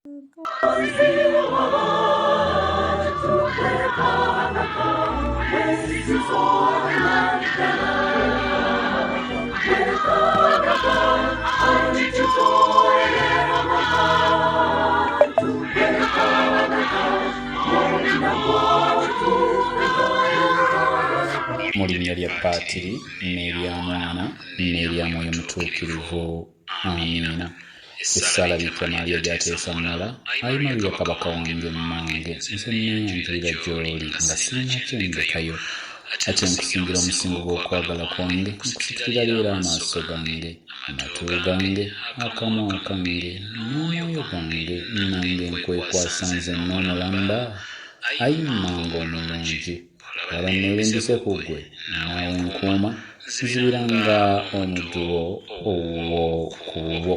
Mu linnya lya Paatiri n'erya Mwana n'erya Mwoyo Mutuukirivu. Amiina. Essaala Bikira Maria gy'ateesa muwala, Ayi Maria Kabaka wange mmange, nze nneeyanjulira gy'oli nga sirina kye ndekayo. Ate nkusingira omusingo gw'okwagala kwange, nkusikirira leero amaaso gange, amatu gange, akamwa kange, n'omwoyo gwange, nange nkwekwasa nzenna omulamba, ayi mmange omulungi. Bw'olaba nneerimbise ku ggwe, naawe nkuuma, nzibira nga omuddu wo owuwo ku bubwo.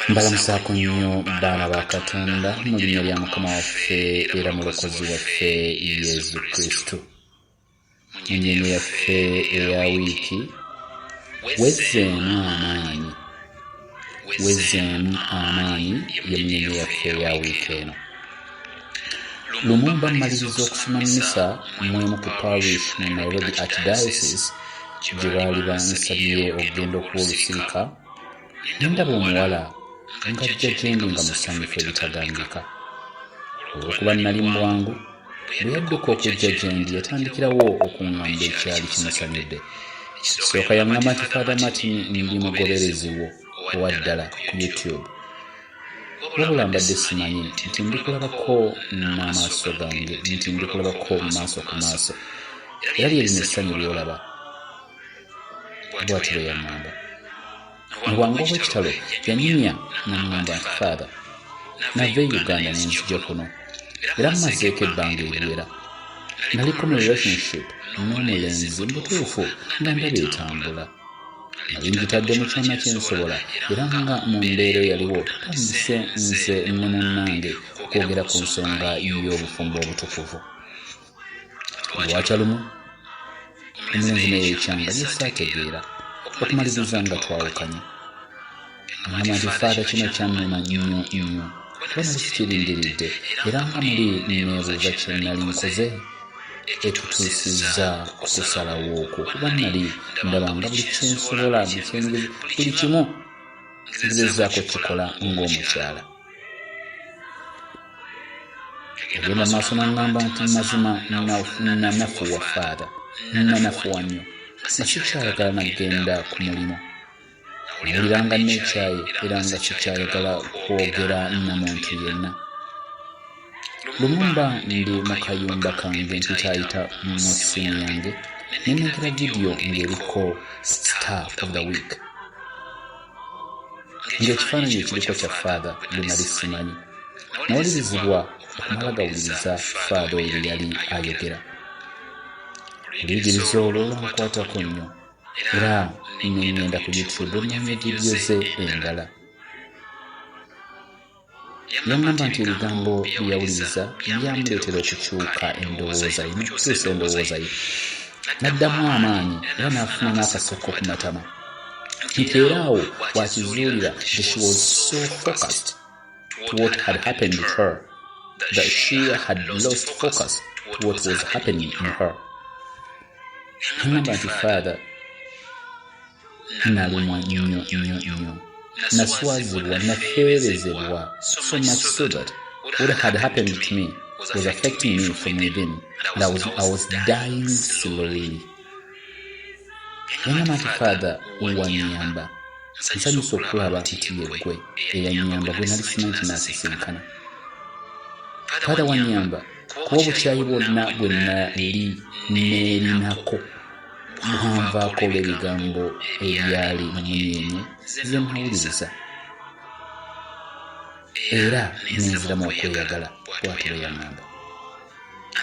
Mbalamusaako nnyo baana ba Katonda mu linnya lya Mukama waffe era Mulokozi waffe Yesu Kristo. Munyeenye yaffe eya wiiki wezzeemu amaanyi, wezzeemu amaanyi ye munyeenye yaffe eya wiiki eno. Lumu mba mmaliriza okusoma mmisa mu emu ku parish mu Nairobi Archdiocese gye baali bansabye okugenda okuwa olusirika, ne ndaba omuwala ng'ajja gyendi nga musanyufu ebitagambika. Olw'okuba nnali mu bwangu, bwe yadduka okujja gyendi yatandikirawo okuŋŋamba ekyali kimusanyudde. Ekisooka yaŋŋamba nti Father Martin ndi mugoberezi wo owa ddala ku YouTube. Wabula mbadde simanyi nti ndikulabako n'amaaso gange, nti ndikulabako maaso ku maaso. Era lye lino essanyu ly'olaba, bw'atyo bwe yaŋŋamba. Mu bwangu obw'ekitalo yanyumya n'aŋŋamba nti Father, nava e Uganda ne nzija kuno era mmazeeko ebbanga eriwera. Naliko mu relationship n'omulenzi mu butuufu nga ndaba etambula. Nali ngitaddemu kyonna kye nsobola era nga mu mbeera eyaliwo tutandise nze ne munnange okwogera ku nsonga y'obufumbo obutukuvu. Lwakya lumu omulenzi ne yeekyanga bye saategeera okumaliriza nga twawukanye. Aŋŋamba nti Faatha kino kyannuma nnyo nnyo kuba nali sikirindiridde era nga muli nneebuuza kye nnali nkoze ekituusizza ku kusalawo okwo kuba nnali ndaba nga buli kye nsobola buli kimu ngezezaako kukikola ng'omukyala. Yagenda mu maaso n'aŋŋamba nti mazima nanafuwa Faatha, nanafuwa nnyo nga sikyayagala na kugenda ku mulimu. Nawulira nga nneekyaye era nga sikyayagala kwogera na muntu yenna. Lumu mba ndi mu kayumba kange mpitaayita mu ssimu yange ne nnengera vidiyo ng'eriko Star of the Week ng'ekifaananyi ekiriko kya Father gwe nali simanyi. Nawalirizibwa okumala gawuliriza Father oyo bye yali ayogera. Oluyigiriza olwo lwankwatako nnyo. Era ne ŋŋenda ku YouTube nnoonye vidiyo ze endala. Yaŋŋamba nti ebigambo bye yawuliriza byamuleetera okukyuka endowooza ye n'okukyusa endowooza ye. N'addamu amaanyi era n'afuna n'akaseko ku matama. Nti era awo w'akizuulira nti she was so focused to what had happened to her that she had lost focus to what was happening in her. Yaŋŋamba nti Father, nalumwa nnyo nnyo nnyo. Naswazibwa, nafeebezebwa so much so that what had happened to me was affecting me from within and I was dying slowly. Yaŋŋamba nti Father, wanyamba. Nsanyuse okulaba nti yeggwe eyanyamba gwe nali simanyi nti naasisinkana. Father wanyamba kuba obukyayi bwonna bwe nali neerinako bwanvaako olw'ebigambo ebyali mu munyeenye ze nnawuliriza era nenziramu okweyagala, bw'atyo bwe yaŋŋamba.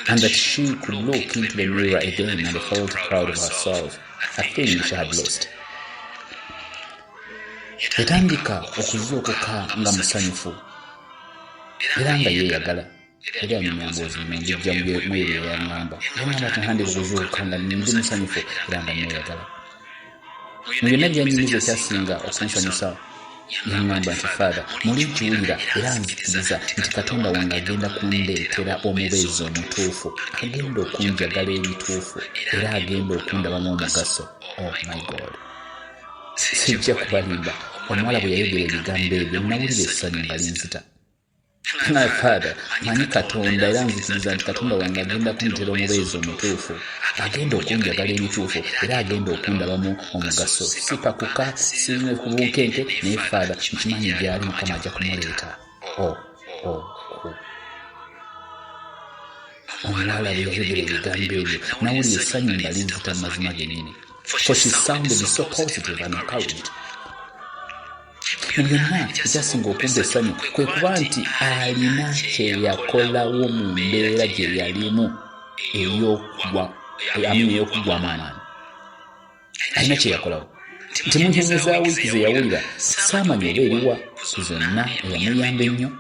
And that she could look into the mirror again and felt proud of herself, a thing she had lost. Yatandika okuzuukuka nga musanyufu era nga yeeyagala era yanyumya mboozi nno ngijja mu ebyo yaŋŋamba. Yaŋŋamba nti ntandika okuzuukuka nga ndi musanyufu era nga neeyagala. Mu byonna byanyumiza ekyasinga okunsanyusa Yaŋŋamba nti, "Father, muli nkiwulira era nzikiriza nti Katonda wange agenda kundeetera omubeezi omutuufu, agenda okunjagala ebituufu era agenda okundabamu omugaso." Oh my God, sijja kubalimba, omuwala bwe yayogera ebigambo ebyo, nawulira essanyu nga linzita. "My Father, manyi Katonda era nzikiriza nti Katonda wange agenda kundetera omubeezi omutuufu, agenda okunjagala ebituufu era agenda okundabamu omugaso. Sipakuka, sirina ku bunkenke, naye Father, nkimanyi gyali, Mukama ajja kumuleeta." Oh. Omuwala bwe yayogera ebigambo ebyo, nawulira essanyu nga linzita mu mazima gennyini, for she sounded so positive and encouraged. Mu byonna, ekyasinga okumpa essanyu kwe kuba nti alina kye yakolawo mu mbeera gye yalimu ey'okugwamu amaanyi. Alina kye yakolawo nti munyenye za wiiki ze yawulira, saamanya oba eriwa ku zonna eyamuyamba ennyo,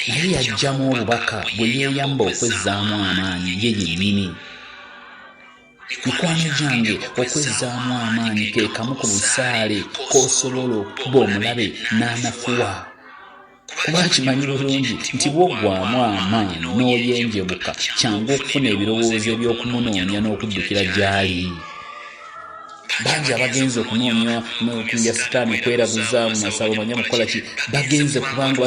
naye yajjamu obubaka bwe yeeyamba okwezzaamu amaanyi ye yennyini. Mikwano gyange, okwezzaamu amaanyi ke kamu ku busaale k'osobola okuba omulabe n'anafuwa, kuba kimanyi bulungi nti bw'oggwamu amaanyi n'oyenjebuka, kyangu okufuna ebirowoozo eby'okumunoonya n'okuddukira gy'ali. Bangi abagenze okunoonya n'okuya Sitaani, okweraguza mu masabo, manya mukukola ki, bagenze kubanga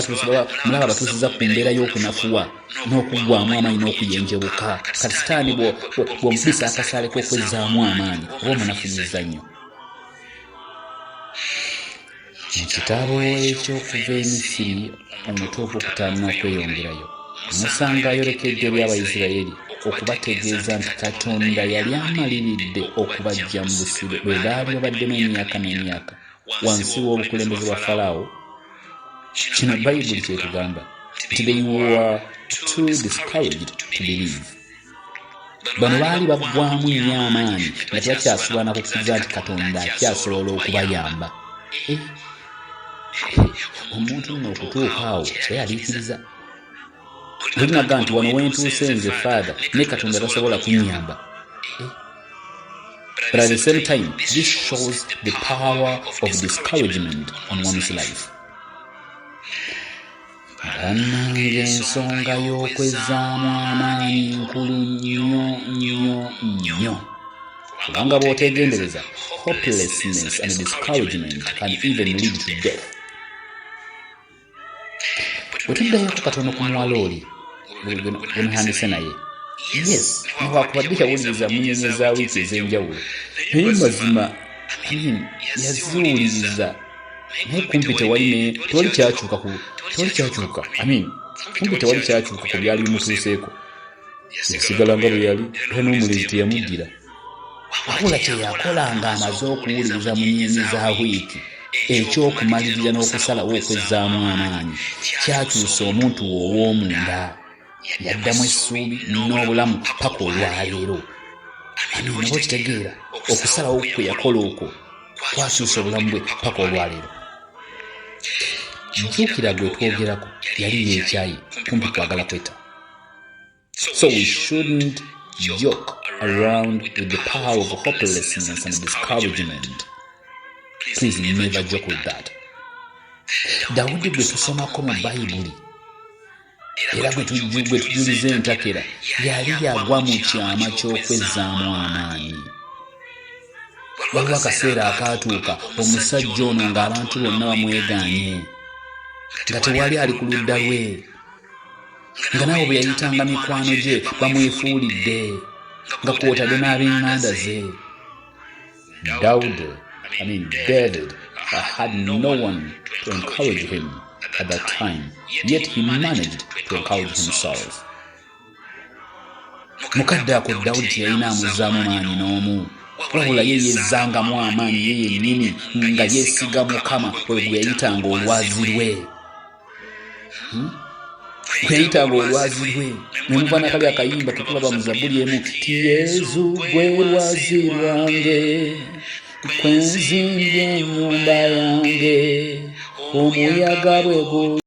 mulaba batuusiza ku mbeera y'okunafuwa n'okuggwamu amaanyi n'okuyenjebuka. Kati Sitaani bw'omukubisa akasaale k'okwezzaamu amaanyi, oba omunafuyiza nnyo. Mu kitabo eky'Okuva e Misiri, omutwe ogwokutaano n'okweyongerayo, Musa ng'ayolekedde eri Abayisirayiri okubategeeza nti Katonda yali amaliridde okubaggya mu busibe bwe baali babaddemu emyaka n'emyaka wansi w'obukulembeze bwa Falaawo. Kino Bayibuli kyetugamba nti they were too discouraged to believe. Bano baali baggwamu nnyo amaanyi nga tebakyasobola na kukkiriza nti Katonda akyasobola okubayamba. Eh, omuntu nno okutuuka awo kyeyaliikiriza olinaga nti, "Wano wentuuse nze, Father, ne Katonda tasobola kunnyamba." Eh. But at the same time, this shows the power of discouragement on one's life. Bannange, ensonga y'okwezzaamu amaanyi nkulu nnyo nnyo nnyo, kubanga bw'otegendereza, hopelessness and discouragement can even lead to death. Bwe tuddayoko katono ku muwala oli gwe naye, yes, newakubadde yawuliriza munyenye za wiiki ez'enjawulo, naye mazima yaziwuliriza, naye kumpi tewali kyakyuka ku tewali kyakyuka, I mean, kumpi tewali kyakyuka ku byali bimutuuseeko. Yasigala nga bwe yali, era n'omulenzi teyamuddira. Wabula kye yakola ng'amaze okuwuliriza munyenye za wiiki, ekyokumalirira n'okusalawo okwezzaamu amaanyi, kyakyusa omuntu we ow'omunda. Yaddamu essuubi n'obulamu paka olwaleero. Amiina, oba okitegeera, okusalawo kwe yakola okwo kwakyusa obulamu bwe paka olwaleero. Jjukira, gwe twogerako yali yeekyayi, kumpi kwagala kwetta. So we shouldn't joke around with the power of hopelessness and discouragement. Please never joke with that. Dawudi gwe tusomako mu Bayibuli era gwe tujuliza entakera, yali yagwa mu kyama ky'okwezzaamu amaanyi. Waliwo akaseera akaatuuka omusajja ono ng'abantu bonna bamwegaanye, nga tewali ali ku ludda lwe, nga naabo bwe yayitanga mikwano gye bamwefuulidde, nga kwotadde n'ab'eŋŋanda ze. Dawudi, I mean David, had no one to encourage him at that time, yet he managed to encourage himself. Mukadde ako Dawudi teyalina amuzzaamu maanyi n'omu, wabula ye yezzangamu amaanyi ye yennyini nga yeesiga Mukama, oyo gwe yayitanga olwazi lwe, Gwe yayitanga olwazi lwe. Nemuva nakali akayimba ketulaba mu Zabbuli emu ti, "Yezu gwe lwazi lwange, kwenzimbye ennyumba yange, omuyaga bwe gu